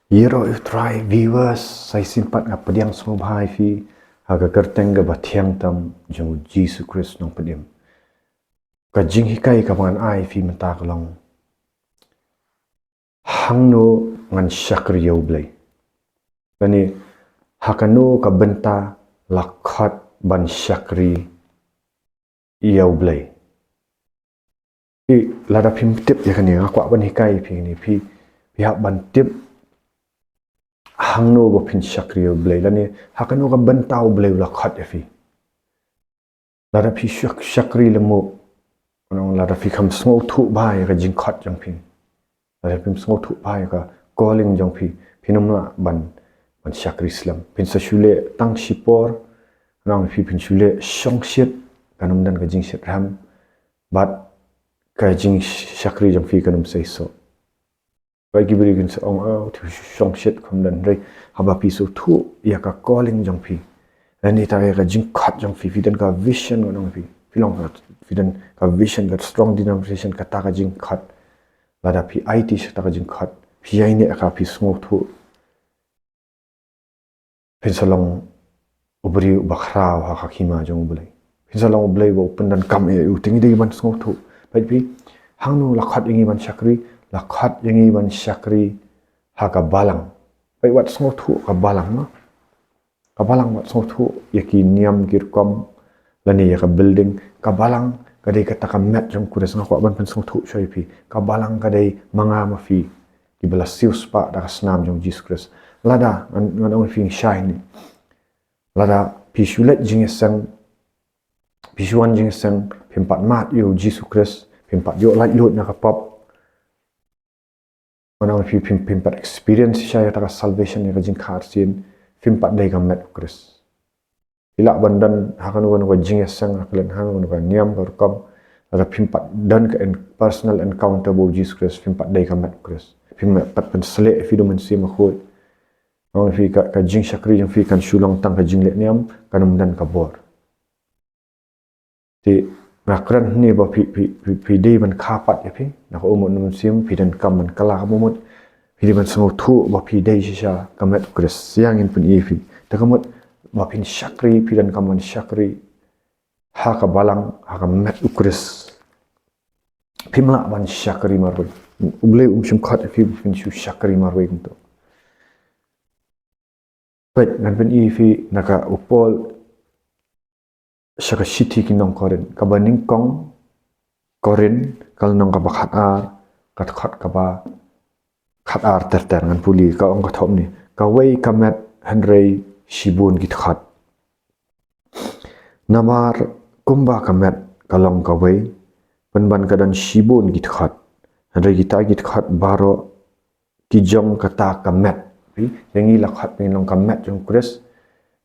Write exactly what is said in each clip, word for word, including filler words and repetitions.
Ïaroh ïa u Trai, viewers, sa shisien pat nga pdiang sngewbha ïa phi ha ka kyrteng kaba thiang tam jong u Jisu Khrist u nongpynim. Ka jinghikai kaba ngan ai ïa phi mynta ka long: Hangno ngan shakri ïa u Blei? Lane ha kano ka bynta la khot ban shakri ïa u Blei? Phi, lada phim tip ïa kane, nga kwah ban hikai ïa phi kane, phi, phi hap ban tip hangno ba phin shakri ïa u Blei, lane ha kano ka bynta u Blei u la khot ïa phi. Lada phi shak-, shakri lehmoh, nong, lada phi kham sngewthuh bha ïa ka jingkhot jong phi, lada phim sngewthuh bha ïa ka calling jong phi, phin ym lah ban, ban shakri slem. Phin sa shu leh tang shipor, nong, phi, phin shu leh shongshit, kan ym don ka jingshitrhem, bad ka jingshakri jong phi kan ym seisoh. Ba ki briew kin sa ong, "Oh, to shongshit kham don." Hynrei haba phi sngewthuh ïa ka calling jong phi, lane ïa ka jingkhot jong phi, phi don ka vision, ngan ong ïa phi, phi long ka, phi don ka vision, ka strong determination, kata ka jingkhot. Lada phi aiti sha kata ka jingkhot, phi ïaineh ïa ka, phi sngewthuh, phin sa long u briew uba khraw ha ka hima jong u Blei. Phin sa long u Blei uba u pyndonkam ïa u. Te ngi dei ban sngewthuh. Peit phi, hangno la khot ïa ngi ban shakri? La khot ïa ngi ban shakri ha ka balang. Peit, wat sngewthuh ka balang, mo. Ka balang, wat sngewthuh ïa ki niam ki rukom, lane ïa ka building. Ka balang ka dei kata ka met jong u Khrist. Nga kwah ban pynsngewthuh shuwa ïa phi. Ka balang ka dei ma nga ma phi, kiba la siewspah da ka snam jong u Jisu Khrist. Lada, ngan, ngan ong ïa phi shai ne, lada phi shu leit jingïaseng, phi shu wan jingïaseng, phim pat mad ïa u Jisu Khrist, phim pat ïoh laitluid na ka pop, ngan ong ïa phi, phim, phim pat experience shisha ïa kata ka salvation, ïa ka jingkha arsien, phim pat dei ka met u Khrist. Phi lah ban don ha kano kano ka jingïaseng, ha ka lynnong, ha kano ka niam ka rukom, lada phim pat don ka en-, personal encounter bad u Jisu Khrist, phim pat dei ka met u Khrist. Phim pat pynsleh ïa phi da u Mynsiem Bakhuid. Ngan ong ïa phi, ka, ka jingshakri jong phi kan shu long tang ka jingleh niam, kan ym don ka bor. Te nga kren hangne ba phi, phi, phi, phi dei ban kha pat ïa phi na ka umut u Mynsiem, phi donkam ban kylla ka bamut, phi dei ban sngewthuh ba phi dei shisha ka met u Khrist. Ïa ngin pyni ïa phi. Te ka mut ba phin shakri, phi donkam ban shakri ha ka balang, ha ka met u Khrist. Phim lah ban shakri marwei. U Blei um shym khot ïa phi ba phin shu shakri marwei kumto. Peit, ngan pyni ïa phi na ka u Paul sha ka shithi ki nong Korinth, kaba nyngkong Korinth, ka lynnong kaba khatar, ka dkhot kaba khatar ter ter. Ngan pule, ka ong kumne: Kawei ka met, hynrei shibun ki dkhot. Namar kumba ka met ka long kawei, pynban ka don shibun ki dkhot, hynrei kita ki dkhot baroh ki jong kata ka met. Phi, ïa ngi la khot ba ngin long ka met jong u Khrist.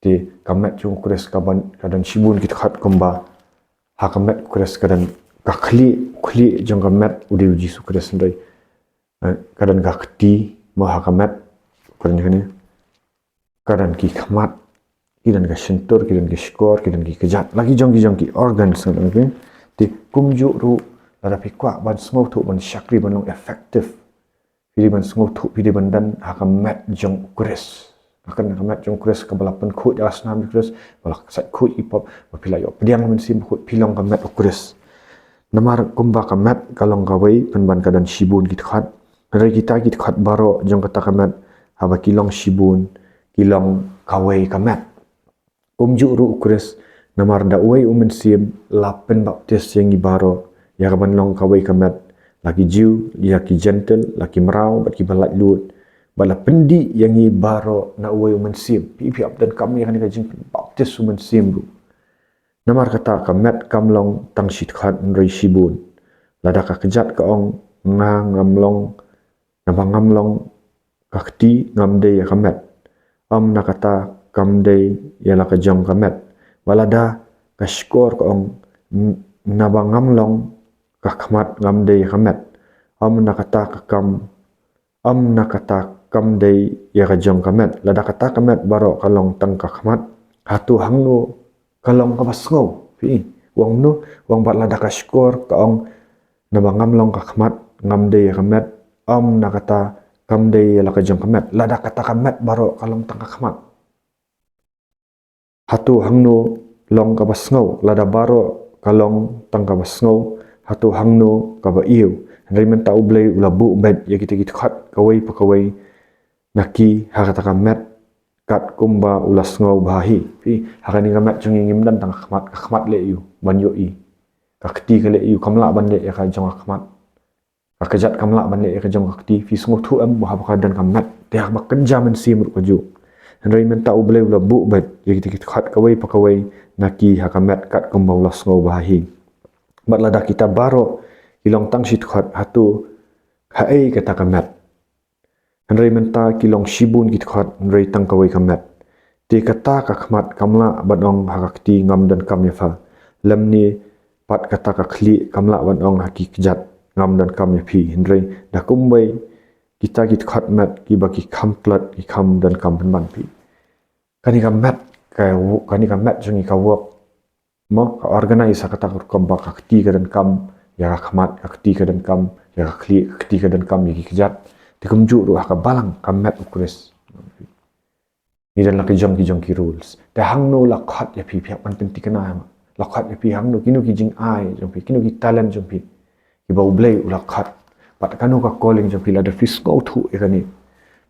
Te ka met jong u Khrist ka ban, ka don shibun ki dkhot kumba ha ka met u Khrist ka don ka khlieh, khlieh jong ka met u dei u Jisu Khrist, hynrei, eh, ka don ka kti, mo, ha ka met, ka don kane. Ka don ki khmat, ki don ka shyntur, ki don ki shkor, ki don ki kjat. La ki jong ki jong ki organs, ngan ong ïa phi. Te kumjuh ruh, lada phi kwah ban sngewthuh, ban shakri, ban long effective, phi dei ban sngewthuh, phi dei ban don ha ka met jong u Khrist. Ka, ka met jong u Khrist kaba la pynkhuid da ka snam jong u Khrist, ba la sait khuid ki pop, ba phi la ïoh pdiang u Mynsiem Bakhuid, phi long ka met u Khrist. Namar kumba ka met ka long kawei, pynban ka don shibun ki dkhot, hynrei kita ki dkhot baroh jong kata ka met, haba ki long shibun, ki long kawei ka met. Kumjuh ruh u Khrist, namar da uwei u Mynsiem la pynbaptis ïa ngi baroh ïa ka ban long kawei ka met, la ki Jiw, ïa ki Jentil, la ki mraw bad kiba laitluid, bad la pyndih ïa ngi baroh na uwei u Mynsiem. Phi, phi hap donkam ïa kane ka jingpynbaptis u Mynsiem ruh. Namar kata ka met kam long tang shi dkhot hynrei shibun. Lada ka kjat ka ong, nga ngam long, naba ngam long ka kti, ngam dei ïa ka met, ym na kata kam dei ïa la ka jong ka met. Bad lada ka shkor ka ong, n-, naba ngam long ka khmat, ngam dei ïa ka met, ym na kata ka kam, ym na kata kam dei ïa ka jong ka met. Lada kata ka met baroh ka long tang ka khmat, hato hangno ka long kaba sngew? Phi, u ong kumno? U ong, bad lada ka shkor ka ong, naba ngam long ka khmat, ngam dei ïa ka met, ym na kata kam dei ïa la ka jong ka met. Lada kata ka met baroh ka long tang ka khmat, hato hangno long kaba sngew? Lada baroh ka long tang kaba sngew, hato hangno kaba ïew? Hynrei mynta U Blei u la buh beit ïa kita ki dkhot kawei pa kawei na ki ha kata ka met, kat kumba u la sngew bha hi. Phi, ha kane ka met jong ngi ngim don tang ka khmat, ka khmat leh ïew ban ïohi. Ka kti ka leh ïew, kam lah ban leh ïa ka jong ka khmat. Ka kjat kam lah ban leh ïa ka jong ka kti. Phi sngewthuh em ba haba ka don ka met, te haba kynja mynsiem ruh ka juh. Hynrei mynta U Blei u la buh beit ïa kita ki dkhot kawei pa kawei na ki ha ka met, kat kumba u la sngew bha hi. Bad lada kita baroh ki long tang shi dkhot, hato haei kata ka met? Hynrei mynta ki long shibun ki dkhot, hynrei tang kawei ka met. Te kata ka khmat kam lah ban ong ha ka kti, ngam donkam ïa pha. Lymne pat kata ka khlieh kam lah ban ong ha ki kjat, ngam donkam ïa phi. Hynrei da kumwei kita ki dkhot met kiba ki kham tlot, ki kham donkam pynban, phi. Kane ka met, ka wo-, kane ka met jong ngi ka work, mo, ka organize ha kata ka rukom ba ka kti ka donkam ïa ka khmat, ka kti ka donkam ïa ka khlieh, ka kti ka donkam ïa ki kjat. Te kumjuh ruh ha ka balang, ka met U Khrist, ngi don la ki jong ki jong ki rules. Te hangno la khot ïa phi, phi hap ban pynthikna em? La khot ïa phi hangno, kino ki jingai jong phi, kino ki talent jong phi kiba U Blei u la khot? Bad kano ka calling jong phi? Lada phi sngewthuh ïa kane,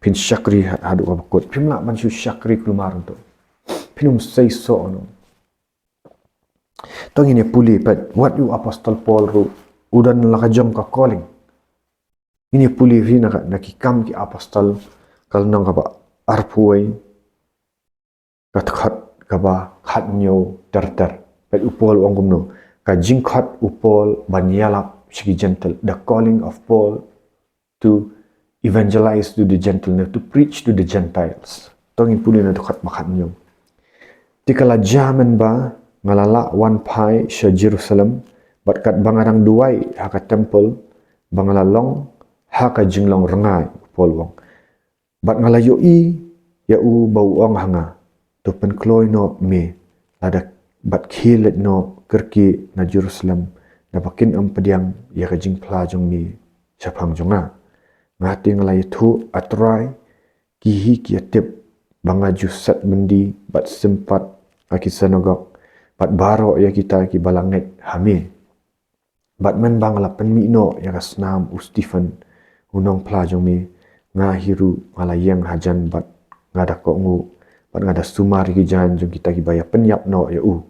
phin shakri ha-, haduh kaba kut. Phim lah ban shu shakri kulmar, to phin ym sei soh noh. To ngin ïa pule pat, wat ïa u Apostol Paul ruh u don la ka jong ka calling. Ngin ïa pule hi na ka, na Ki Kam ki Apostol, ka lynnong kaba arphew wei, ka dkhot kaba khathynñiew ter ter. Pat u Paul u ong kumno? Ka jingkhot u Paul ban ïalap sha ki Jentil, the calling of Paul to evangelize to the Gentile, no, to preach to the Gentiles. To ngin pule na dkhot ba khathynñiew. Te ka la jia mynba nga la lah wan phai sha Jerusalem, bad katba nga dang duwai ha ka temple, ba nga la long ha ka jinglong rngai, u Paul u ong. Bad nga la ïohi ïa u ba u ong ha nga, to pynkloi noh me, lada, bad khie leit noh kyrkieh na Jerusalem, naba kin ym pdiang ïa ka jingphla jong me shaphang jong nga. Nga te nga la ïathuh, A Trai, ki hi ki ïatip ba nga ju set byndi bad sympat ha ki synagog, bad baroh ïa kita kiba la ngeit ha me. Bad mynba nga la pynmih noh ïa ka snam u Stephen, u nongphla jong me, nga hi ruh nga la ïeng hajan bad nga da kohnguh, bad nga da sumar ïa ki jaiñ jong kita kiba ïa pynïap noh ïa u.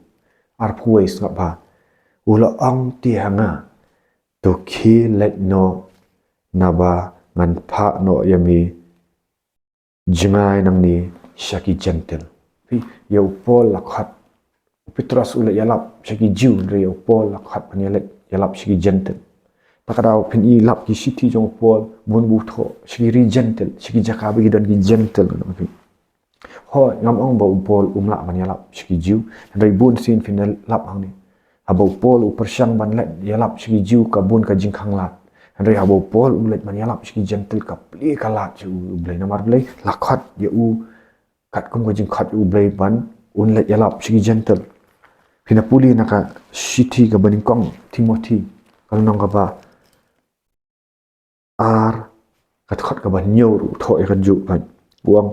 Arphew wei, sngap bha. U la ong te ha nga, to khie leit noh, naba ngan phah noh ïa me jngai nangne sha ki Jentil. Phi, ïa u Paul la khot. U Petros u leit ïalap sha ki Jiw, hynrei ïa u Paul la khot ban ïa leit ïalap sha ki Jentil. Ta ka daw phin ïalap ki shithi jong u Paul, bun ba u thoh sha ki ri Jentil, sha ki jaka ba ki don ki Jentil, ngan ong phi. Hooid, ngam ong ba u Paul um lah ban ïalap sha ki Jiw, hynrei bun sien phin lap hangne. Haba u Paul u pyrshang ban leit ïalap sha ki Jiw, ka bun ka jingkhanglad. Hynrei haba u Paul u leit ban ïalap sha ki Jentil, ka plie ka lad sha u, u Blei. Namar balei? La khot ïa u katkum ka jingkhot ïa u Blei ban un leit ïalap sha ki Jentil. Phin ïa pule na ka shithi kaba nyngkong Timothi, ka lynnong kaba ar, ka dkhot kaba hynñiew ruh u thoh ïa kajuh pat. U ong,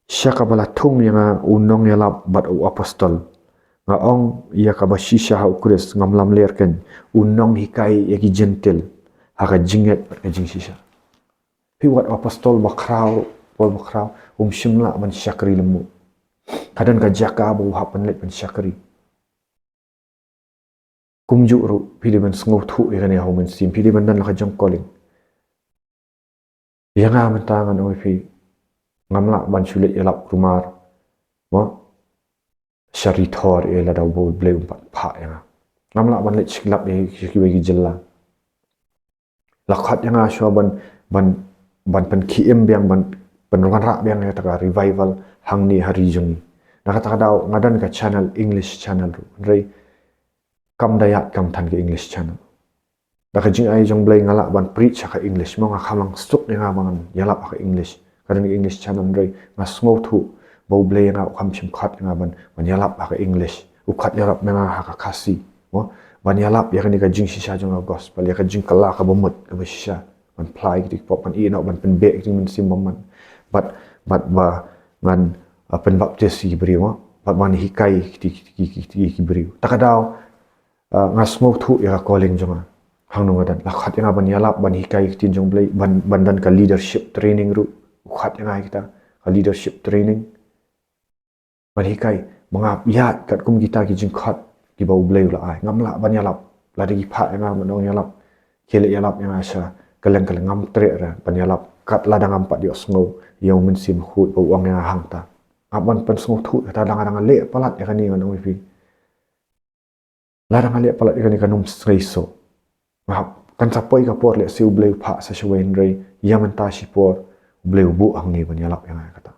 sha kaba la thung ïa nga u nongïalap bad u apostol, nga ong ïa kaba shisha ha u Khrist, ngam lamler keiñ, u nonghikai ïa ki Jentil ha ka jingngeit bad ka jingshisha. Phi, wat u apostol bakhraw, Paul bakhraw, um shym lah ban shakri lyngngoh. Ka don ka jaka ba u hap ban leit ban shakri. Kumjuh ruh, phi dei ban sngewthuh ïa kane ha u mynsiem, phi dei ban don la ka jong ka calling. Ïa nga mynta ngan ong ïa phi, ngam lah ban shu leit ïalap kulmar, mo, sha ri thor, eh, lada u Blei um pat phah ïa nga. Ngam lah ban leit sha ki lap, eh, sha kiwei ki jylla. La khot ïa nga shuwa ban, ban, ban pynkhie im biang, ban, ban wanrah biang ïa kata ka revival hangne ha ri jong ngi. Na kata ka daw nga don ka channel, English channel ruh. Hynrei kam da ïaid kam than ka English channel. Da ka jingai jong u Blei nga lah ban preach ha ka English, mo, nga kham lang suk ïa nga ba ngan ïalap ha ka English. Ka don ka English channel, hynrei nga sngewthuh ba u Blei ïa nga u kham shym khot ïa nga ban, ban ïalap ha ka English. U khot ïalap ïa nga ha ka Khasi, mo, ban ïalap ïa kane ka jingshisha jong ka gospel, ïa ka jingkylla kaba mut kaba shisha. Ban phla ïa kito ki pop, ban ïeh noh, ban pynbeh ïa kito ki mynsiem bymman. Bad, bad ba ngan, ah, pynbaptis ïa ki briew, ah. Bad ban hikai ïa kito ki, ki, ki, ki, ki briew. Ta ka daw, ah, nga sngewthuh ïa ka calling jong nga. Hangno nga don. La khot ïa nga ban ïalap, ban hikai ïa ka ktien jong U Blei, ban, ban don ka leadership training ruh. Khot ïa nga ïa kita, ka leadership training. Ban hikai, ba nga ïaid katkum kita ki jingkhot kiba U Blei u la ai. Ngam lah ban ïalap. Lada ki phah ïa nga ban ong ïalap, ki leh ïalap ïa nga sha kylleng kylleng, ngam treh re ban ïalap. Kat lada ngam pat ïohsngew ïa U Mynsiem Bakhuid ba u ong ïa nga hangta. Nga ban pynsngewthuh ïa kata, lada nga dang leh palat ïa kane, ngan ong ïa phi. Lada nga leh palat ïa kane, kan ym sngewsih. Nga, kan sa poi ka por lehse U Blei u phah sa shawei, hynrei ïa mynta shipor U Blei u buh hangne ban ïalap ïa nga ïa kata.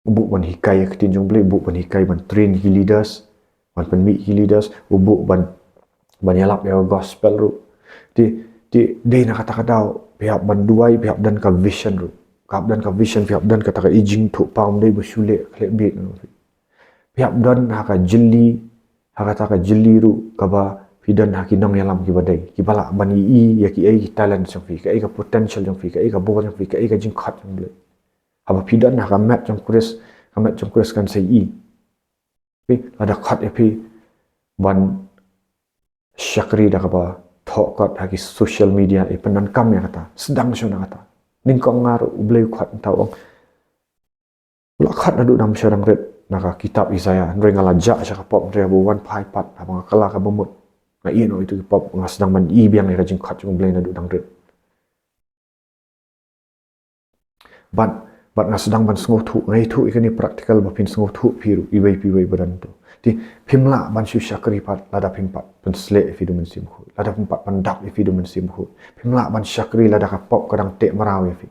U buh ban hikai ïa ka ktien jong U Blei, u buh ban hikai, ban train ki leaders, ban pynmih ki leaders, u buh ban, ban ïalap ïa ka gospel ruh. Te, te dei na kata ka daw phi hap ban duwai, phi hap don ka vision ruh. Ka hap don ka vision, phi hap don kata ka i jingthoh pam dei ba shu leh khleh bit. Phi hap don ha ka jylli, ha kata ka jylli ruh kaba phi don ha ki nongïalam kiba dei, kiba lah ban ïohi ïa kiei ki talent jong phi, kaei ka potential jong phi, kaei ka bor jong phi, kaei ka jingkhot jong U Blei. Haba phi don ha ka met jong U Khrist, ka met jong U Khrist kan sa ïohi. Phi, lada khot ïa phi ban shakri da kaba thoh kot ha ki social media, i pyndonkam ïa kata, sdang shuh na kata. Nyngkong nga ruh U Blei u khot, mynta u ong. U la khot naduh dang shu dang rit na ka kitab Isaiah, hynrei nga la jah sha ka pop, hynrei haba u wan phai pat, haba nga kylla ka bamut, nga ïeh noh ïa kito ki pop, nga sdang ban ïohi biang ïa ka jingkhot jong U Blei naduh dang rit. Bad, bad nga sdang ban sngewthuh, nga ïathuh ïa kane practical ba phin sngewthuh phi ruh, iwei pa iwei ba don to. Te, phim lah ban shu shakri pat lada phim pat pynsleh ïa phi da U Mynsiem Bakhuid, lada phim pat pyndap ïa phi da U Mynsiem Bakhuid. Phim lah ban shakri lada ka pop ka dang teh mraw ïa phi.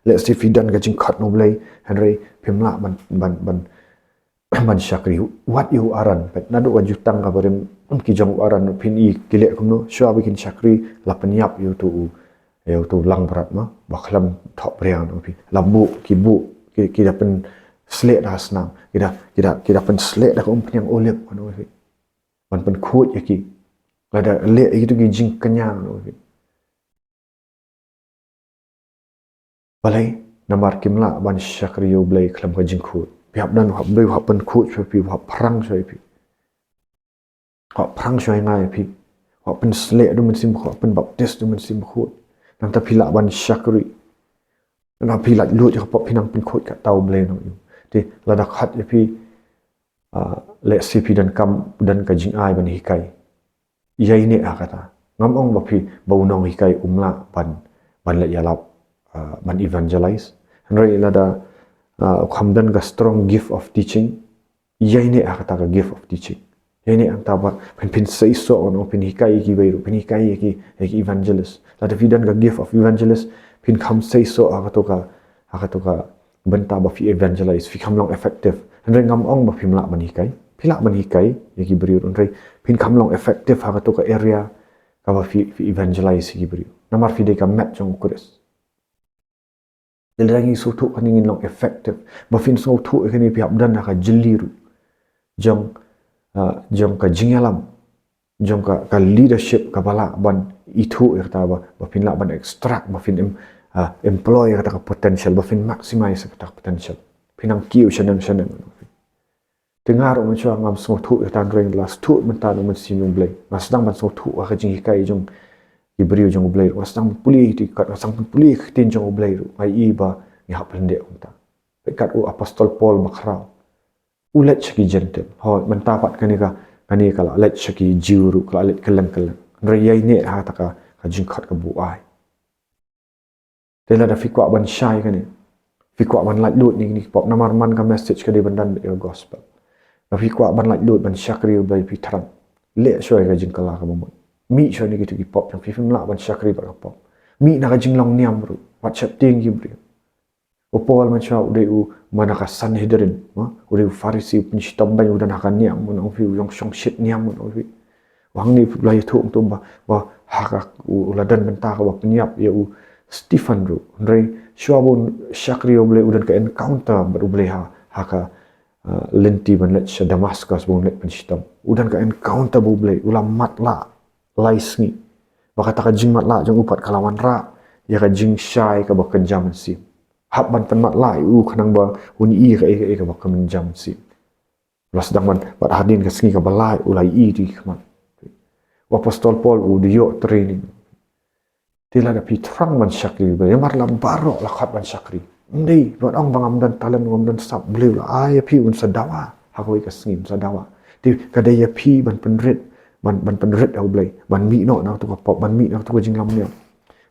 Lehse phi don ka jingkhot na U Blei, hynrei phim lah ban, ban, ban, ban shakri. Wat ïa u Aaron, peit naduh ka jutang kaba rim ki jong u Aaron, phin i ki leh kumno, shuwa ba kin shakri, la pynïap ïa uto u, ïa uto u langbrot ma, ba khlem thoh briang, no phi. La buh, ki buh, ki, ki da pynsleh da ka snam, ki da, ki da, ki da pynsleh da ka umphniang olib, no phi. Ban pynkhuid ïa ki. Lada leh ïa kito ki jingkñia, no phi. Balei? Namar kim lah ban shakri ïa U Blei khlem ka jingkhuid. Phi hap don, hap, U Blei hap pynkhuid shuwa ïa phi, hap phrang shuwa ïa phi. Hap phrang shuwa ïa nga ïa phi. Hap pynsleh da U Mynsiem Bakhuid, hap pynbaptis da U Mynsiem Bakhuid. Nangta phi lah ban shakri. Nangta phi lah lut ïa ka pop, phi nang pynkhuid, kata U Blei u ong. Te lada khot ïa phi, ah, lehse phi donkam, don ka jingai ban hikai. Ïaineh ha kata. Ngam ong ba phi, ba u nonghikai um lah ban, ban leh ïalap, ah, ban evangelize. Hynrei lada, ah, u kham don ka strong gift of teaching, ïaineh ha kata ka gift of teaching. Ïaineh hangta bad phin, phin seisoh, no, phin hikai ïa kiwei ruh, phin hikai ïa ki, ïa ki evangelist. Lada phi don ka gift of evangelist, phin kham seisoh ha kato ka, ha kato ka bynta ba phi evangelize, phi kham long effective. Hynrei ngam ong ba phim lah ban hikai. Phi lah ban hikai ïa ki briew, hynrei phin kham long effective ha kato ka area kaba phi, phi evangelize ïa ki briew. Namar phi dei ka met jong U Khrist. Te lada ngi sngewthuh kane ngin long effective. Ba phin sngewthuh ïa kane phi hap don ha ka jylli ruh jong, ah, jong ka jingïalam, jong ka, ka leadership kaba lah ban ithuh ïa kata ba, ba phin lah ban extract, ba phin em-, ah, employ ïa kata ka potential, ba phin maximize ïa kata ka potential. Phin nang kiew shaneng shaneng. Te nga ruh mynshuwa ngam sngewthuh ïa kata, hynrei la sngewthuh mynta da U Mynsiem jong U Blei. Nga sdang ban sngewthuh ïa ka jinghikai jong ki briew jong U Blei ruh. Nga sdang ban pule ïa ki kat, nga sdang ban pule ïa ka ktien jong U Blei ruh. Nga ïohi ba ngi hap lyndet kumta. Peit kat u Apostol Paul bakhraw. U leit sha ki Jentil. Hooid, mynta pat kane ka, kane ka la leit sha ki Jiw ruh, ka la leit kylleng kylleng. Hynrei ïaineh ha kata ka, ka jingkhot kaba u ai. Te lada phi kwah ban shai kane, phi kwah ban laitluid ïa kine ki pop, namar man ka message ka dei ban don bad ïa ka gospel. Lada phi kwah ban laitluid, ban shakri ïa U Blei, phi thrang. Leh shuwa ïa ka jingkylla kaba mut. Mih shuwa ïa kito ki pop jong phi, phim lah ban shakri bad ka pop. Mih na ka jinglong niam ruh, wat sheptieng ki briew. U Paul mynshuwa u dei u man na ka Sanhedrin, ma? U dei u Pharisi, u pynshitom beiñ, u don ha ka niam, u nang, u phi, u ïong shongshit niam, u nang, u phi. U hangne phi, u la ïathuh kumto ba, ba ha ka, u, u la don bynta kaba pynïap ïa u Stephen ruh. Hynrei shuwa ba un shakri ïa U Blei, u don ka encounter bad U Blei ha, ha ka, uh, lynti ban leit sha Damascus ba un leit pynshitom. U don ka encounter bad U Blei, u la matlah lai sngi. Ba kata ka jingmatlah jong u pat ka la wanrah ïa ka jingshai kaba kynja mynsiem. Hap ban pynmatlah ïa u khnang ba un ïohi ïa kaei kaei kaba kynja mynsiem. La sdang ban, bad hadien ka sngi kaba lai u la ïohi ki khmat. U Apostol Paul u da ïoh training. Te lada phi thrang ban shakri, ba ïa mar la baroh la khot ban shakri. Ym dei, wat ong ba ngam don talent, ngam don sap, Blei u la ai ïa phi, un sa dawa ha kawei ka sngi, un sa dawa. Te ka dei ïa phi ban pynrit, ban, ban pynrit ïa u Blei, ban mih noh na katu ka pop, ban mih na katu ka jinglamler,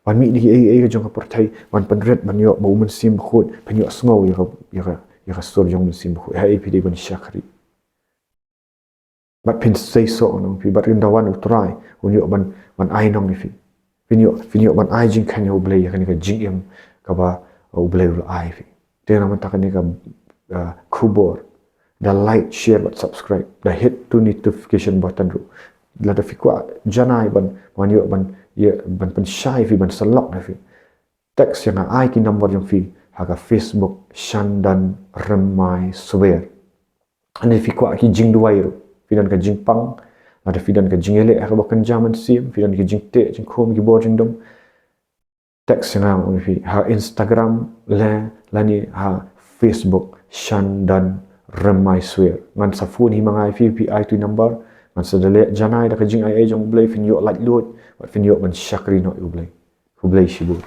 ban mih na kiei kiei ka jong ka pyrthei, ban pynrit, ban ïoh ba u Mynsiem Bakhuid phin ïohsngew ïa ka, ïa ka, ïa ka sur jong u Mynsiem Bakhuid. Haei phi dei ban shakri. Bad phin seisoh noh ïa phi, bad ynda wan u Trai un ïoh ban, ban ai nong ïa phi. Phin ïoh, phin ïoh ban ai jingkheiñ ïa u Blei ïa kane ka jingim kaba u Blei u la ai ïa phi. Te namar kata kane ka, ah, khubor, da like, share bad subscribe, da hit tu notification button ruh. Lada phi kwah janai ban, ban ïoh ban, ïa, ban pynshai ïa phi, ban sylloh ïa phi, text ïa nga, ai ki number jong phi ha ka Facebook Shandan Rymai Swer. Lada phi kwah ki jingduwai ruh, phi don ka jingpang, lada phi don ka jingïaleh ha kaba kynja mynsiem, phi don ki jingteh jingkhum, ki bor jingdum, text ïa nga, ong ïa phi, ha Instagram lane, lane ha Facebook Shandan Rymai Swer. Ngan sa phone hi ma nga ïa phi, phi ai tu number, ngan sa da leh janai da ka jingaiei jong u Blei, phin ïoh laitluid bad phin ïoh ban shakri noh ïa u Blei. Khublei shibun.